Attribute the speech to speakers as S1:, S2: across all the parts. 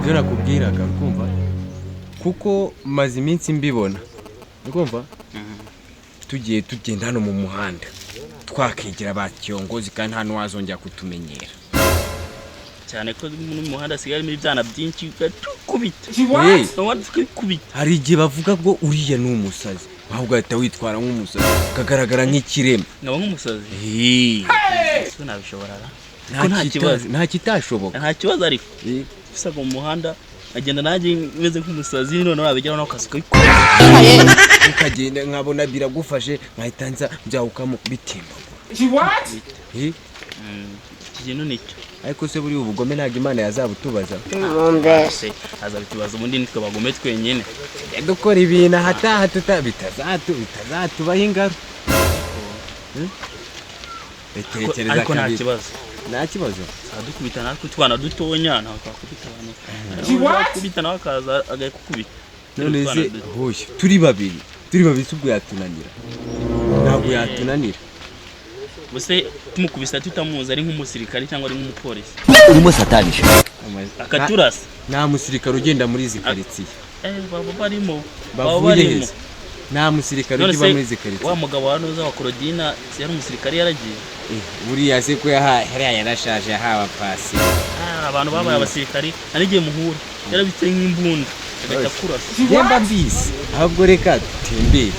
S1: Ibyo nakubwiraga, urumva, kuko maze iminsi mbibona, urumva, tugiye tugenda hano mu muhanda twakegera ba kiyongozi, kandi nta n'uwazongera kutumenyera.
S2: Cyane ko mu muhanda hasigaye harimo ibyana byinshi, tukubita.
S1: Hey.
S2: Tukikubita.
S1: Hari igihe bavuga ngo uriya ni umusazi, ahubwo ugahita witwara nk'umusazi, ukagaragara nk'ikirema.
S2: Nkaba nk'umusazi?
S1: Hey.
S2: Ese nabishobora ra?
S1: Nta
S2: Ko nta kibazo.
S1: Nta kitashoboka.
S2: Nta kibazo, ariko usaga mu muhanda agenda nanjye meze nk'umusazi, noneho wabigeraho nawe ukaza ukabikora.
S1: Ukagenda nkabona biragufashe, nkahita nza byawukamo bitimbagura. Eh,
S2: Iki kintu nicyo.
S1: Ariko se buriya ubugome ntabwo Imana yazabutubaza?
S2: Se azabitubaza, ubundi nitwe bagome twenyine.
S1: Tujya dukora ibintu ahataha tuta bitazatubaho ingaruka. Tekereza
S2: Ariko nta
S1: kabiri.
S2: kibazo.
S1: Nta kibazo.
S2: Dukubita natwe utwana dutonya, ntabwo twakubita abantu, wakubita nawe akaza agakukubita.
S1: None se hoya, turi babiri si ubwo yatunanira? Ntabwo yatunanira.
S2: Ubuse tumukubise tutamuzi, ari nk'umusirikare cyangwa ari nk'umupolisi,
S3: Urimo satanisha.
S2: akaturasa?
S1: Nta musirikare ugenda muri izi karitsiye.
S2: Eh, baba barimo, baba
S1: Bavuye
S2: barimo.
S1: heza, nta musirikare
S2: None
S1: ukiba
S2: se
S1: muri izi karitsiye.
S2: wa mugabo wa nuza wa Claudina si yari umusirikare, yaragiye?
S1: Eh, buriya se ko yahaye hariya, yarashaje, yahawe pasi.
S2: Ah, abantu babaye abasirikari hari igihe muhura yarabitse nk'imbunda, agahita akurasa.
S1: Yemba mbizi, ahubwo reka dutembere,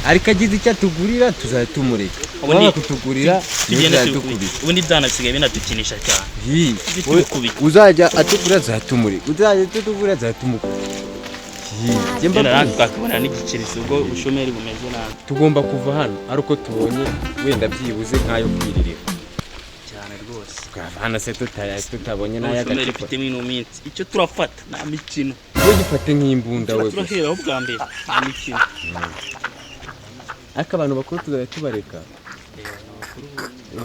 S1: ariko agize icyo atugurira tuzajya tumureka.
S2: Ubundi
S1: waba kutugurira
S2: tugende
S1: tuzajya
S2: tubikubita.
S1: dukubita.
S2: Ubundi ibyana bisigaye binadukinisha cyane.
S1: Hi,
S2: Tujye tubikubita.
S1: Uzajya atugura tuzajya tumureka, uzajya tutugura tuzajya tumukubita. Hi, njye mba
S2: Genda natwe
S1: mbizi.
S2: twakibonera n'igiceri, ubwo ubushomeri bumeze nabi.
S1: Tugomba kuva hano ari uko tubonye wenda byibuze nk'ayo kwiririra.
S2: Cyane rwose.
S1: Twava hano se tutabonye
S2: Ubushomeri
S1: n'ay'agacupa?
S2: mfite ino minsi, icyo turafata nta mikino.
S1: Wowe gifate nk'imbunda we gusa.
S2: Turaheraho bwa mbere, nta mikino.
S1: Ariko abantu bakuru tuzajya tubareka.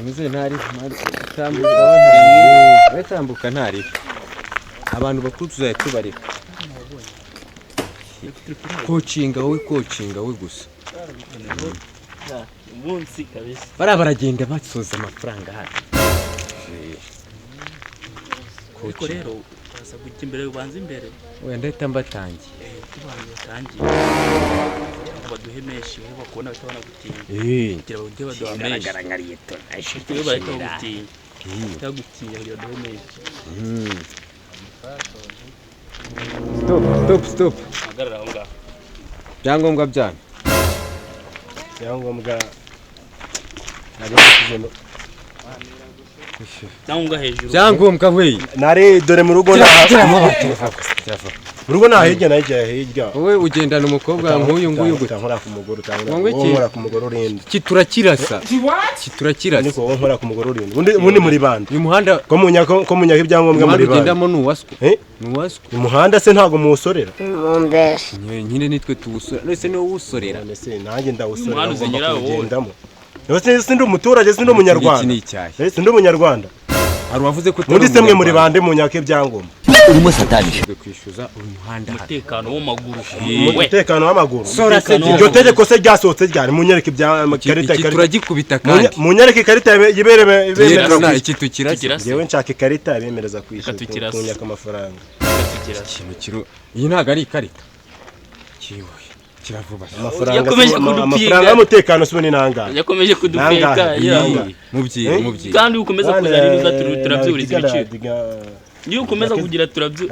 S1: Muzehe ntari tambuka, we tambuka, ntari abantu bakuru tuzajya tubareka. Kocinga wowe, kocinga we gusa.
S2: Umunsi kabisa.
S1: Bariya baragenda basoza amafaranga hano.
S2: Ariko rero uraza kujya imbere, ubanza imbere.
S1: Wenda ndahita mbatangiye.
S2: Tubanza batangiye kugira ngo baduhe menshi, wowe bakubona bahita banagutinya. Kugira ngo bajye baduha menshi,
S1: Ngaragara nka
S2: wowe bahita bagutinya, bagutinya kugira baduhe menshi.
S1: Stop, stop, stop.
S2: Hagarara aho ngaho.
S1: Ibyangombwa byanyu.
S4: Ibyangombwa nari nashyizemo.
S2: Cyangwa hejuru.
S1: Ibyangombwa we.
S4: Nari dore mu rugo mu rugo nta hirya na hirya hirya.
S1: Wowe ugendana umukobwa nk'uyu nguyu gute?
S4: Utankora ku mugore, utankora.
S1: Wowe iki?
S4: Wowe nkora ku mugore urinde.
S1: Iki turakirasa, iki turakirasa.
S4: Niko, wowe nkora ku mugore urinde. Ubundi muri bande?
S1: Uyu muhanda
S4: Ko munyaka ibyangombwa
S1: umuhanda
S4: muri bande?
S1: ugendamo ni uwaswe.
S4: Eh?
S1: Ni uwaswe.
S4: Umuhanda se ntabwo muwusorera?
S1: Nyine nitwe tuwusora, none niwe uwusorera?
S4: None se nanjye ndawusorera?
S2: Umuhanda
S4: Ngomba
S2: uzinyuraho wowe.
S4: kuwugendamo. None se sindi umuturage, sindi
S1: Iki
S4: umunyarwanda?
S1: ni icyayi.
S4: Eh, sindi umunyarwanda?
S1: Hari uwavuze ko utari
S4: Ubundi se mwe muri
S1: umunyarwanda.
S4: bande munyaka ibyangombwa?
S3: Urimo satanisha.
S1: Ushinzwe kwishyuza uyu muhanda hano.
S2: Umutekano w'amaguru we.
S4: Umutekano w'amaguru.
S1: Sora se.
S2: Umutekano.
S4: Iryo tegeko se ryasohotse ryari? Munyereke ibya ikarita.
S1: Iki
S4: Ikarita.
S1: turagikubita kandi.
S4: Munyereke ikarita ibemerera
S1: Yerekana
S4: kwishyura.
S1: iki tukirasa.
S2: Tukirasa.
S4: Njyewe nshaka ikarita ibemereza kwishyura.
S2: Reka tukirase.
S4: Kunyaka amafaranga.
S2: Tukirasa.
S1: Ikintu kiro, iyi ntabwo ari ikarita kiwe, kiravuba.
S4: Amafaranga
S2: Yakomeje kudupiga.
S4: Amafaranga y'umutekano si ni nangahe?
S2: Yakomeje kudupeka.
S4: Nangahe?
S2: Yeah.
S4: Nangahe?
S1: Mubyire.
S4: Eh?
S1: Mubyire.
S2: Kandi ukomeza kuzana ibiza, turabyuriza ibiciro. Niyo ukomeza kugira turabyu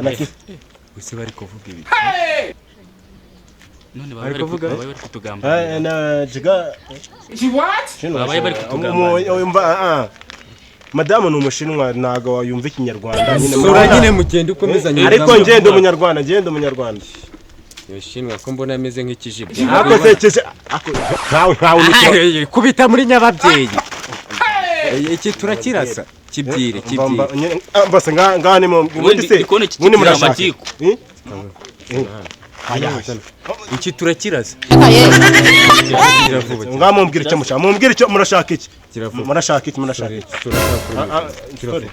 S1: Ese bari kuvuga ibi?
S2: None baba
S1: Bari
S2: bari
S1: kuvuga?
S2: baba bari kutugambanira.
S4: Na jiga.
S2: Babaye bari kutugambanira.
S4: Madamu ni umushinwa, ntabwo yumva ikinyarwanda nyine.
S1: Sora nyine, mugende ukomezanye.
S4: Ariko ngenda umunyarwanda, ngenda umunyarwanda.
S1: Yoshinwa ko mbona ameze nk'ikijigo.
S4: Ako se kije ako nkawe nkawe ni
S1: Kubita muri nyababyeyi. Iki turakirasa, kibyire, kibyire.
S4: Mbase ngaha ni mu ubundi se
S2: Ndi kubona iki
S4: ubundi
S2: kigira
S4: murashaka
S2: amatiku.
S4: Eh? Eh. Aya.
S1: Iki turakirasa, kiravuba.
S4: Ngaha mumbwire icyo mushaka, mumbwire icyo murashaka, iki
S1: Kiravuba.
S4: murashaka, iki murashaka, iki? Ah, ah, sorry.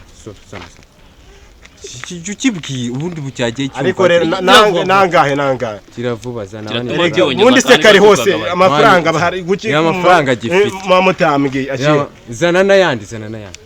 S1: Ukibwiye ubundi bucyagiye cyumva.
S4: Ariko rero nangahe nangahe?
S1: Kiravuba, zana
S2: Kiratuma
S1: abandi.
S2: byongeza
S4: Ubundi se
S2: kandi
S4: kari hose
S2: tukagabanya.
S4: amafaranga bahari guki?
S1: Ya mafaranga agifite.
S4: Mwa mutambwiye akiri.
S1: Zana n'ayandi, zana n'ayandi.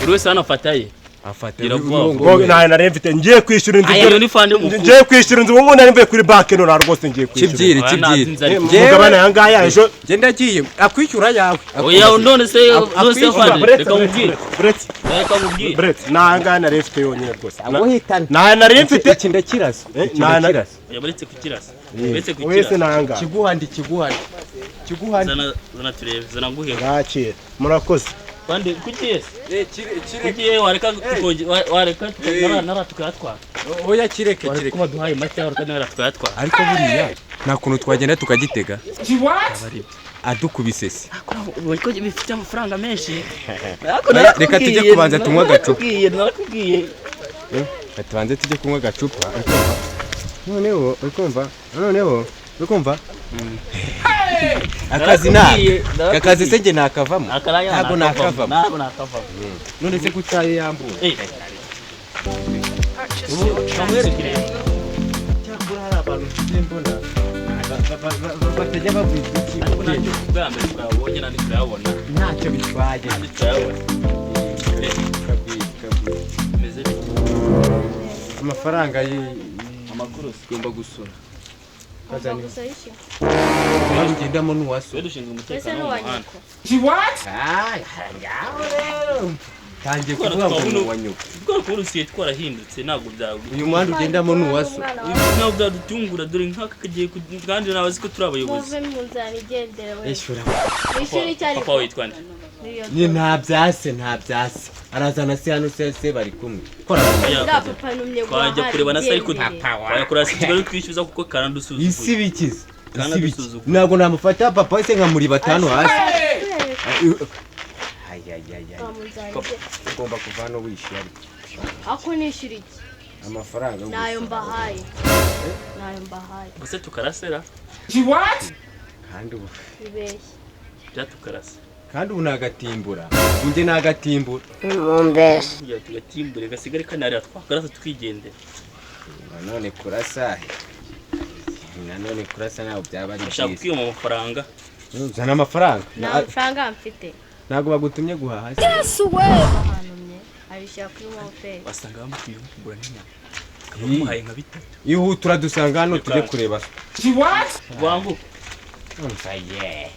S2: Buri wese hano afata ye.
S1: Afate
S2: Gira vuba
S1: uyu
S2: vuba.
S4: Ngo ntayo nari mfite, ngiye kwishyura inzu.
S2: Aya, iyo ni fande mukuru.
S4: Ngiye kwishyura inzu, ubu ngubu nari mvuye kuri banki none rwose ngiye kwishyura.
S1: Kibyiri
S2: Oya,
S1: kibyiri.
S2: nta nzi
S4: Mugabane aya ngaya ejo.
S1: Njye ndagiye akwishyura yawe.
S2: Oya, none se none se fande,
S4: Buretse,
S2: reka mubwire.
S4: buretse,
S2: Reka mubwire.
S4: buretse, nta ngaya nari mfite yonyine rwose.
S1: Aguhitana.
S4: Ntayo nari mfite.
S1: Iki ndakirasa. Iki ndakirasa.
S2: Oya, baretse kukirasa. Baretse
S4: Wese
S2: kukirasa.
S4: nta ngaya.
S1: Kiguhandi kiguhandi. Kiguhandi.
S2: Zana zana turebe, zana nguhe.
S4: Nakira, murakoze.
S2: Fande kuki se?
S1: Eh kire kire.
S2: Kuki wareka tukonge wareka nara tukayatwara.
S1: Oya kireke kireke.
S2: Ko baduhaye make wareka nara tukayatwara.
S1: Ariko buriya nta kuntu twagenda tukagitega. Adukubise se.
S2: Ko bifite amafaranga menshi.
S1: Reka tujye kubanza tunywe agacupa.
S2: Narakubwiye.
S1: Reka tubanze tujye kunywa agacupa. Noneho urikumva? Noneho urikumva? Akazi naka. Akazi se njye nakavamo. Ntabwo nakavamo.
S2: Ntabwo nakavamo.
S1: None se kutaye yambuye.
S2: Eh. Ubu kamwerekere.
S1: Cyakora hari abantu mfite mbona batajya bavuga iki.
S2: Ariko nacyo bwa mbere twabonye nandi turayabona.
S1: Ntacyo bitwaye.
S2: Nandi turayabona.
S1: Kabwi.
S2: Bimeze bite?
S1: Amafaranga
S2: Amakuru
S1: ugomba gusura.
S5: Ugomba gusaba iki?
S1: Umuhanda ugendamo n'uwaso.
S2: Twe dushinzwe
S5: Mbese
S2: umutekano
S5: n'uwa
S2: wo mu muhanda.
S5: nyoko?
S1: Tangiye kuvuga ngo ni uwa nyoko.
S2: Twari kubona usigaye twarahindutse, ntabwo
S1: Uyu muhanda ugendamo n'uwaso.
S5: Umwana wawe.
S2: ntabwo byadutungura, dore nk'aka kagiye kandi nawe azi ko turi abayobozi.
S5: Muve mu nzara igendere we.
S1: Ishyura.
S5: Wishyura icyo ariko.
S2: Papa witwa nde?
S1: Ni nta byase nta byase. Arazana se hano se se bari kumwe. Kora.
S2: Oya,
S5: Uriya papa numye
S2: twajya kureba na se ariko twajya kureba se Kigali twishyuza kuko
S1: Isi
S2: karandusuzuguye.
S1: bikize.
S2: Kana
S1: Isi biki.
S2: dusuzugura.
S1: Ntabwo namufata papa wese nkamuri batanu hasi. Ugomba kuva hano wishyura ariko.
S5: Ako nishyura iki?
S1: Amafaranga yo
S5: Nayo
S1: gusura.
S5: mbahaye. Nayo mbahaye.
S2: Gusa tukarasera
S1: Kandi ubu
S5: Bibeshye.
S2: byatukarasa.
S1: kandi ubu nagatimbura. Unjye nagatimbura.
S2: Kugira tugatimbure gasigare kanarira twakarasa tukigendera.
S1: Nanone kurasa. Nanone kurasa ntabwo byaba ari
S2: Bashaka
S1: byiza.
S2: kwiyoma amafaranga.
S1: Zana amafaranga.
S5: Nta mafaranga mfite.
S1: Ntabwo bagutumye guhaha se.
S5: Bahantumye. Abishyira kuri momo.
S2: Basanga bamukwiye kugura n'inyama. Bamuhaye nka bitatu.
S1: Ihutira dusanga hano tujye kureba.
S2: Banguka.
S1: Umva ye.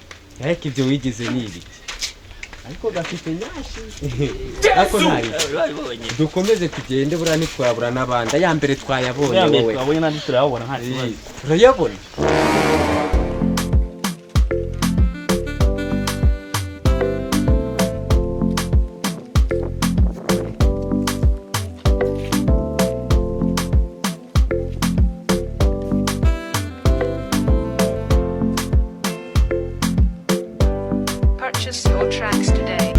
S1: Ariko ibyo wigize ni ibiki? Ariko gafite nyashi. Ariko ntari.
S2: Bari babonye.
S1: Dukomeze tugende buriya ntitwabura n'abandi. Aya mbere twayabonye wowe.
S2: Twabonye n'andi turayabona nta kibazo.
S1: Turayabona.
S6: Purchase your tracks today.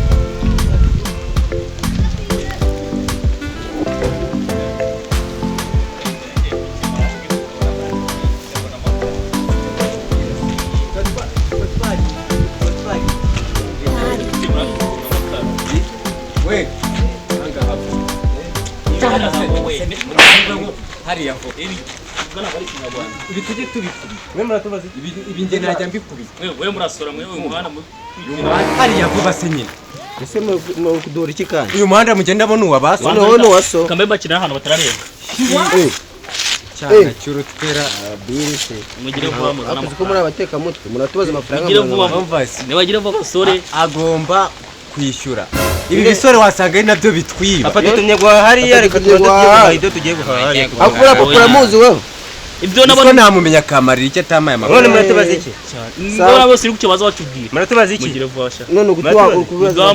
S1: We. Hanga hapo. Hariya ho. Ibi tujye tubikubita.
S4: Mwe muratubaza iki?
S1: Ibi njye najya mbikubita.
S2: Wewe murasora mwewe umuhanda
S1: Uyu muhanda hariya vuba se nyine.
S3: Ese mukudora iki kandi?
S1: Uyu muhanda mugendamo ni uwa
S3: Noneho ni uwa so.
S2: Kambe bakina ahantu batararenga.
S1: Cyana cy'urutwera.
S3: Abiri se.
S2: Mugire vuba muzana
S3: Akoze ko muri abatekamutwe muratubaza amafaranga.
S2: Mugire vuba.
S1: Umva se.
S2: Nibagire vuba basore.
S1: Agomba kwishyura. Ibi bisore wasanga ari nabyo bitwiba.
S4: Papa dutumye guhaha hariya, reka tubanze tujye guhaha ibyo tugiye guhaha hariya.
S3: Akura papa uramuzi wewe?
S2: Ibyo
S1: Nabwo
S2: nabona
S1: namumenya akamarira icyo atamaye
S4: None
S1: amafaranga.
S4: muratubaza iki?
S2: ndabona bose uri kukibaza batubwira.
S4: Muratubaza iki?
S2: Mugire vuba sha.
S3: None ugutuwa ukubaza.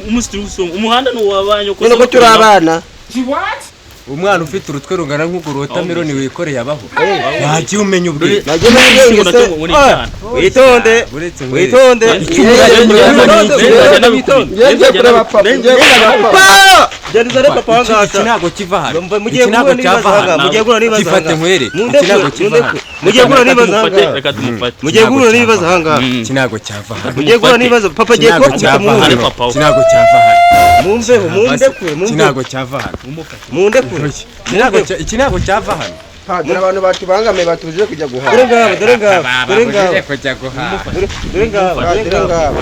S2: Umunsi turi gusoma umuhanda ni uwabanye
S3: None ko turi abana.
S1: Umwana ufite urutwe rungana nk'urwo watermelon wikoreye abaho. Ntagiye umenya ubwenge.
S3: Nagiye muri se.
S4: Witonde.
S1: Uretse nkwereke.
S4: Witonde.
S3: Ngiye kureba papa. Ngiye kureba papa.
S4: Genda uzane papa
S1: Iki
S4: ahangaha.
S1: ntabwo kiva hano.
S4: Mugiye
S1: Iki ntabwo
S4: guhura n'ibibazo
S1: cyava
S4: ahangaha.
S1: hano.
S4: Mugiye guhura n'ibibazo
S1: Gifate
S4: ahangaha.
S1: nkwereke.
S4: Mundekure,
S1: Iki ntabwo kiva hano.
S4: mundekure. Mugiye guhura n'ibibazo ahangaha.
S2: Reka tumufate.
S4: Mugiye guhura n'ibibazo ahangaha.
S1: Iki ntabwo cyava hano.
S4: Mugiye guhura n'ibibazo. Papa agiye
S1: Iki ntabwo
S4: kubakubita
S1: cyava
S4: mwumve.
S1: hano.
S2: Papa we.
S1: Iki ntabwo cyava hano.
S4: Mumveho, mundekure,
S1: Iki
S4: mumveho.
S1: ntabwo cyava hano.
S4: Mundekure.
S1: Iki ntabwo cyava hano.
S3: Dore abantu batubangamiye batubujije kujya guhaha.
S4: Dore ngaba, dore ngaba, dore ngaba.
S1: Kujya guhaha.
S4: Dore ngaba, dore
S3: Dore
S4: ngaba.
S3: ngaba.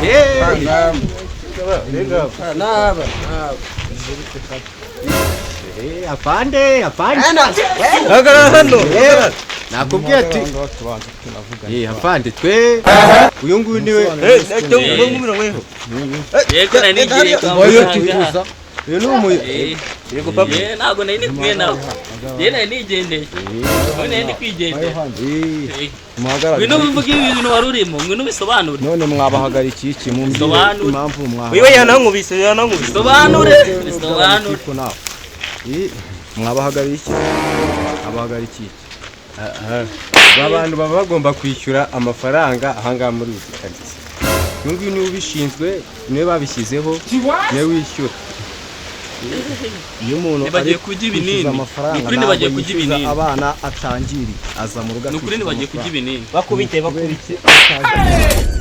S1: Yeee.
S3: Ngaba.
S4: Dore ngaba.
S3: Naba.
S1: Afande, afande.
S3: Hagarara hano.
S1: Nakubwiye ati afande, twe uyu nguyu niwe.
S2: Yego, nari nigiriye kwa
S1: Oyo
S2: muganga.
S1: tuza. Uyu ni umu
S3: Yego papa.
S2: Ntabwo nari ndi kumwe nawe, yewe nari nigendeye, none nari ndi kwigendera.
S7: Muhagarare.
S2: Ngwino ubivuge ibintu wari urimo, ngwino ubisobanure.
S7: None mwabahagarikiye iki? Mumbwire
S2: Sobanura.
S7: impamvu mwaha.
S3: Wiwe yanankubise, yanankubise.
S2: Bisobanure, bisobanure.
S7: Ariko nawe mwabahagariye iki? Abahagarikiye iki?
S1: Abantu baba bagomba kwishyura amafaranga ahangaha muri iyi karitsiye. Uyu nguyu niwe ubishinzwe, niwe babishyizeho, niwe wishyura.
S7: Iyo umuntu
S2: Ntibagiye
S7: ari
S2: kurya ibinini.
S7: kwishyuza amafaranga,
S2: Ni ukuri
S7: ntabwo
S2: ntibagiye kurya
S7: yishyuza
S2: ibinini.
S7: abana atangiriye, aza mu rugo
S2: Ni ukuri
S7: akishyuza
S2: ntibagiye kurya
S7: amafaranga.
S2: ibinini.
S3: Bakubite, bakubite.
S7: Kubera iki?